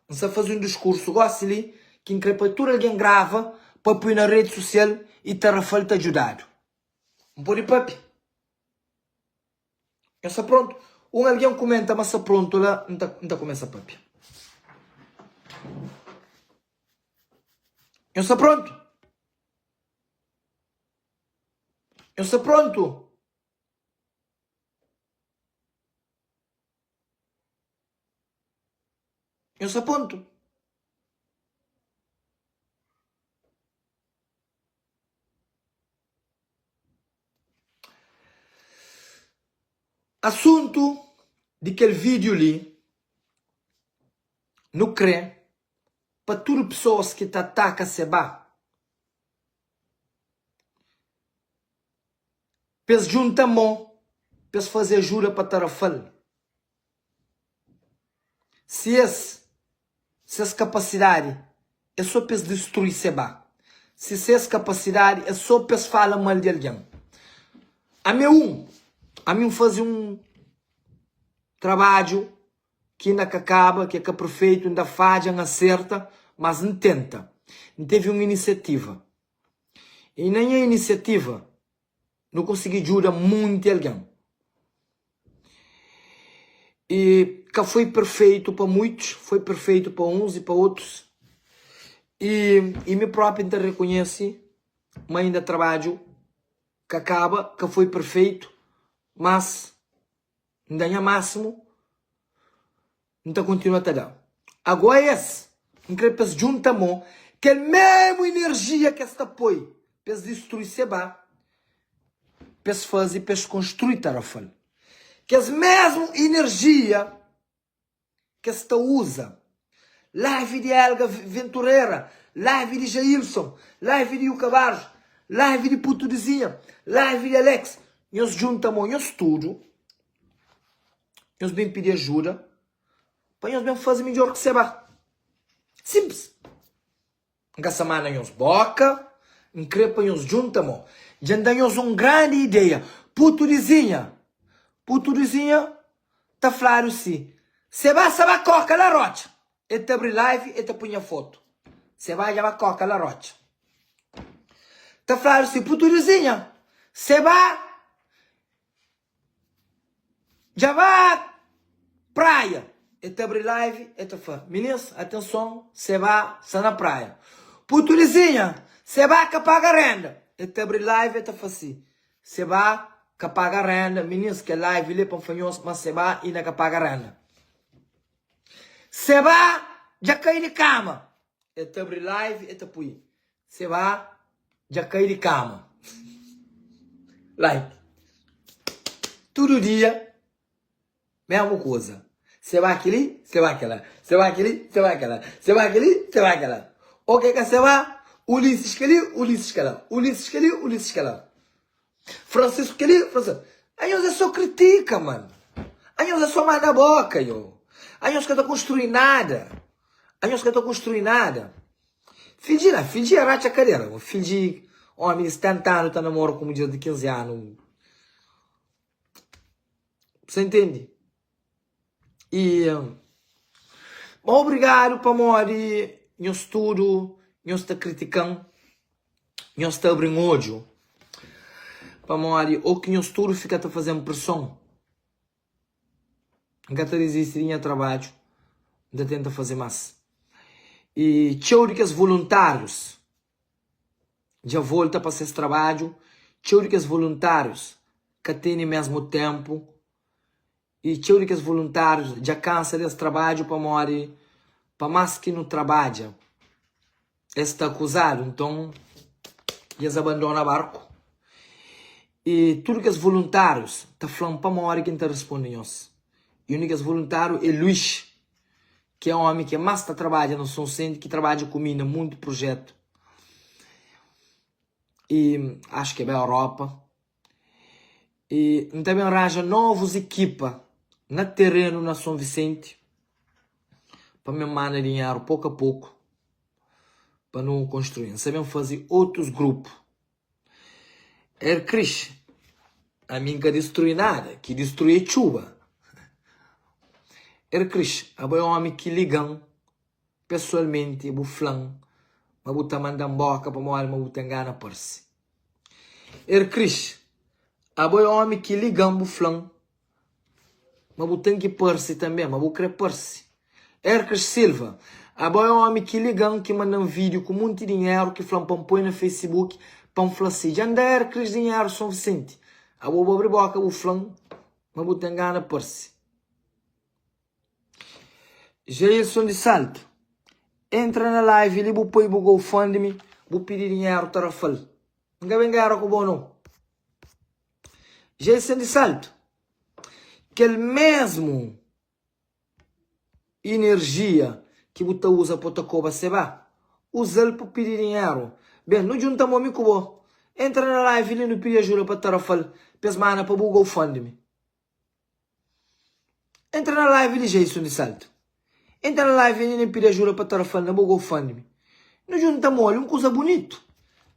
N sta faze un diskursu gósi li ki N krê pa tudu algen grava pa poi na redi sosial i Tarrafal ta djudadu. N pode papia? Nhos sta prontu? Un algen kumenta ma sta prontu la, N ta, N ta kumesa papia. Nhos sta prontu? Nhos sta prontu? Nhos sta prontu? Asuntu di kel vídiu li, Nu krê pa tudu pesoas ki ta ataka Sebá pa es djunta mô pa es faze ajuda pa Tarrafal. Si es ses kapasidadi é sô pa es distrui Sebá. Si ses kapasidadi é sô pa es fala mal di algen. Ami é un. Ami N faze un trabadju ki inda ka kaba, ki é ka perfeitu, N da fadja, N aserta, mas N tenta. N tevi un inisiativa. I na nha inisiativa, nu konsigi djuda monti algen. I ka foi perfeitu pa muitus, foi perfeitu pa uns i pa otus. I, i mi propi N ta rekonhese ma inda trabadju ka kaba, ka foi perfeitu, mas N da nha másimu, N ta kontinua ta da. Agó es, N krê pa es djunta mô, kel mésmu inerjia ki es ta poi pa es distrui Sebá, pa es faze pa es konstrui Tarrafal. Kes mésmu inerjia ki es ta uza. Live di Helga Venturera, live di Jailson, live di Yuka Barros, live di Putu di Zinha, live di Alex. Nhos djunta mô, nhos tudu, nhos ben pidi ajuda pa nhos ben faze midjor ki Sebá. Sinplis. N ka sa manda nhos boka, N kre pa nhos djunta mo. Dja N da nhos un grandi ideia. Putu di Zinha, Putu di Zinha ta fladu si, Se ba sa ba koka la rotxa. E ta abri live e ta pui nha fotu. Se ba dja ba koka la rotxa. Ta fladu si, Putu di Zinha, se ba Dja ba praia E ta abri live e ta fla Minis atenson Seba sta na praia Putu lizinha Seba ka paga renda E ta abri live e ta fla si Seba ka paga renda Minis kel live li é pa N fla nhos ma Seba inda ka paga renda Seba dja kai di kama E ta abri live e ta pui Seba dja kai di kama. Like. Tudu dia mesmu kuza. Seba kili, seba kela. Seba kili, seba kela. Seba kili, seba kela. O ke ka seba, Ulisses keli, Ulisses kela. Ulisses keli, Ulisses kela. Francisco keli, Francisco. Anhos é só kritika, mano. Anhos é só manda boka, yo. Anhos ka ta konstrui nada. Anhos ka ta konstrui nada. Fidji la, fidji é ratxa kadera. Un fidji omi di 70 anu ta namora ku mudjer di 15 anu. Sa intendi? I ma obrigadu pamodi nhos tudu nhos ta kritika-m, nhos ta abri-m odju, pamodi ô ki nhos tudu fika ta faze-m preson. N ka ta dizisti di nha trabadju, N ta tenta faze más. I txeu di kes voluntárius dja volta pa ses trabadju, txeu di kes voluntárius ka tene mésmu ténpu i txeu di kes voluntárius dja kansa di es trabadju pamodi pa más ki nu trabadja es ta akuzadu, nton es abandona barku. I tudu kes voluntárius ta fla-m pamodi ki N ta responde nhos. I un di kes voluntáriu é Luís, ki é ómi ki más ta trabadja na Sonsente, ki trabadja ku mi na monti prujétu. I axu ki é ba Europa. I N ta ben ranja novus ekipa na terenu na Son Visenti pa mi manda dinheru poku a poku pa nu konstrui. N sta ben faze otus grupu. Er Kris, ami N ka distrui nada, ki distrui é txuba. Er Kris, abo é omi ki liga-m. Pesoalmenti bu fla-m ma bu ta manda-m boka pamodi ma bu ten gana parse. Erkris, abo é omi ki liga-m bu fla-m ma bu ten ki parse tanbe, ma bu kre parse. Erkris Silva, abo é omi ki liga-m ki manda-m vídiu ku munti dinheru ki fla-m pa N poi na Facebook pa N fla si, Dja N da Erkris dinheru Son Visenti. Abo bu abri boka bu fla-m ma bu ten gana parse. Jailson di Salto, entra na live li bu poi bu GoFundMe, bu pidi dinheru Tarrafal. N ka ben gera ku bo no. Jailson di Salto, kel mesmu energia ki bu ta uza pa ta koba seba, uzal pa pidi dinheru. Ben, nu djunta mo mi ku bo. Entra na live li nu pidi ajuda pa Tarrafal, pa es manda pa bu GoFundMe. Entra na live di Jason di Salto. Entra na live li pidi ajuda pa Tarrafal na bu GoFundMe. Nu djunta mo li un kuza bunitu.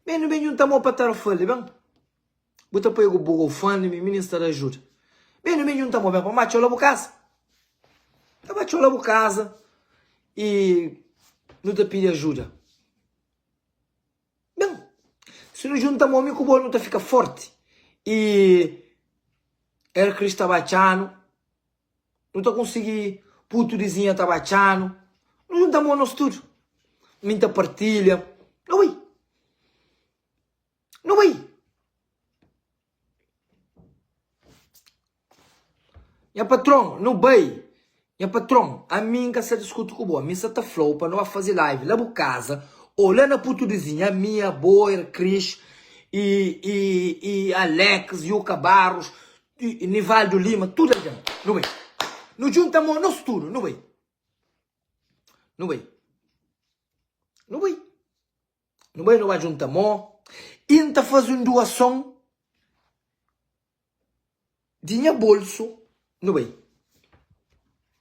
Ben nu ben djunta mo pa Tarrafal li ben. Bu ta poi bu GoFundMe, minis ta da ajuda. Ben nu ben djunta mo ben pa ba txola bu kaza. Ta ba txola bu kaza i nu ta pidi ajuda. Ben, si nu djunta mo mi ku bo nu ta fika forti i El Kris ta batxa-nu, nu ta konsigi putu di zinha ta batxa-nu, nu djunta mo nos tudu, mi ta partilha, nu bai, nu bai. Nha patron, nu bai. Nha patron, ami N ka sa diskuti ku bo. Ami N sa ta fla-u pa nu ba faze live la bu kaza ô la na Putu Dizinha. Ami, abo, Ercris, i, i, i Alex, Yuka Barros, i, i Nivaldo Lima, tudu algen. Nu bai. Nu djunta mon nos tudu, nu bai. Nu bai. Nu bai. Nu bai, nu ba djunta mon. I N ta faze un duason. Di nha bolsu nu bai.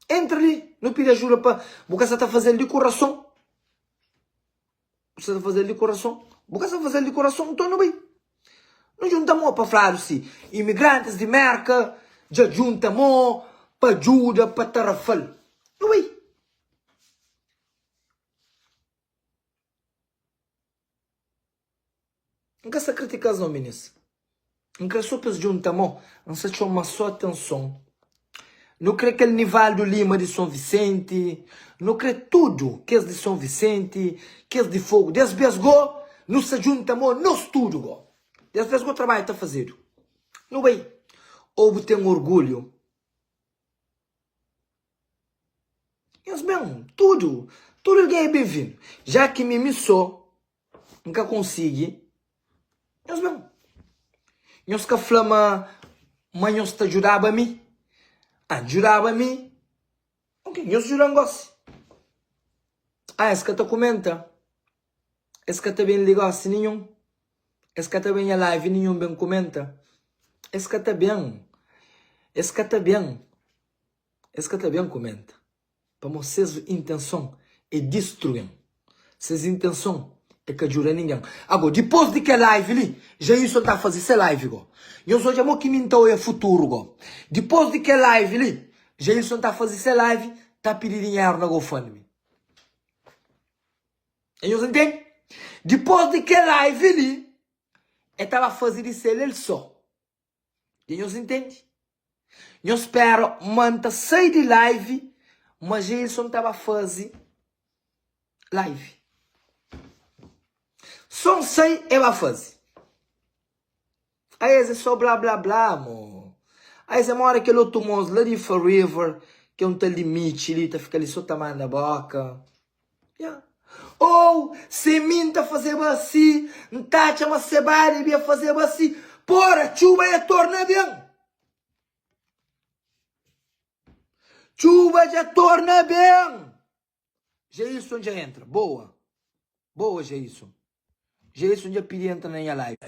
Entra li, nu pidi ajuda pa bu ka sa ta fazel di kurason. Bu sa ta fazel di kurason. Bu ka sa fazel di kurason, nton nu bai. Nu djunta mo pa fladu si imigrantis di Merka dja djunta mo pa djuda pa Tarrafal. Nu bai. N ka sta kritika-s nau minis. N kre so pa es djunta mo. N sta txoma so atenson. Nu kre kel Nivaldo Lima di Son Visenti, nu kre tudu kes di Son Visenti, kes di Fogu. Des bes go nu sta djunta mo nos tudu go. Des bes go trabadju ta fazedu. Nu bai. Ou bu ten orgulhu? Nhos ben, tudu, tudu algen é ben-vindu. Já ki mi mi so N ka konsigi, nhos ben. Nhos ka fla ma ma nhos ta djudaba mi. Ah, djudaba mi, ok, nhos djuda-m gósi. Ah, es ka ta kumenta, es ka ta ben li gósi ninhun, es ka ta ben nha live ninhun ben kumenta, es ka ta ben, es ka ta ben. Es ka ta ben kumenta, pamodi ses intenson é distrui-m. Ses intenson é ka djuda ningen. Ago, dipôs di kel live li, Jailson ta faze se live go. Nhos odja mo ki mi N ta oia futuru go. Dipôs di kel live li, Jailson ta faze se live, ta pidi dinheru na GoFundMe. E nhos ntende? Dipôs di kel live li, el ta ba faze di sel el sô. Dja nhos intende? Nhos spera ma N ta sai di live ma Jailson ta ba faze live. So N sai e ba faze. Aes é so bla bla bla mo. Aes é mora kel otu mos la di Fall River ki é un tal di Mitchi li ta fika li so ta manda boka. Ya. Ou se mi N ta fazeba asi, N ta atxa ma Seba debia fazeba asi. Pora, txuba dja torna ben. Txuba dja torna ben. Jailson dja entra. Boa. Boa, Jailson. Jailson dja pidi entra na nha live.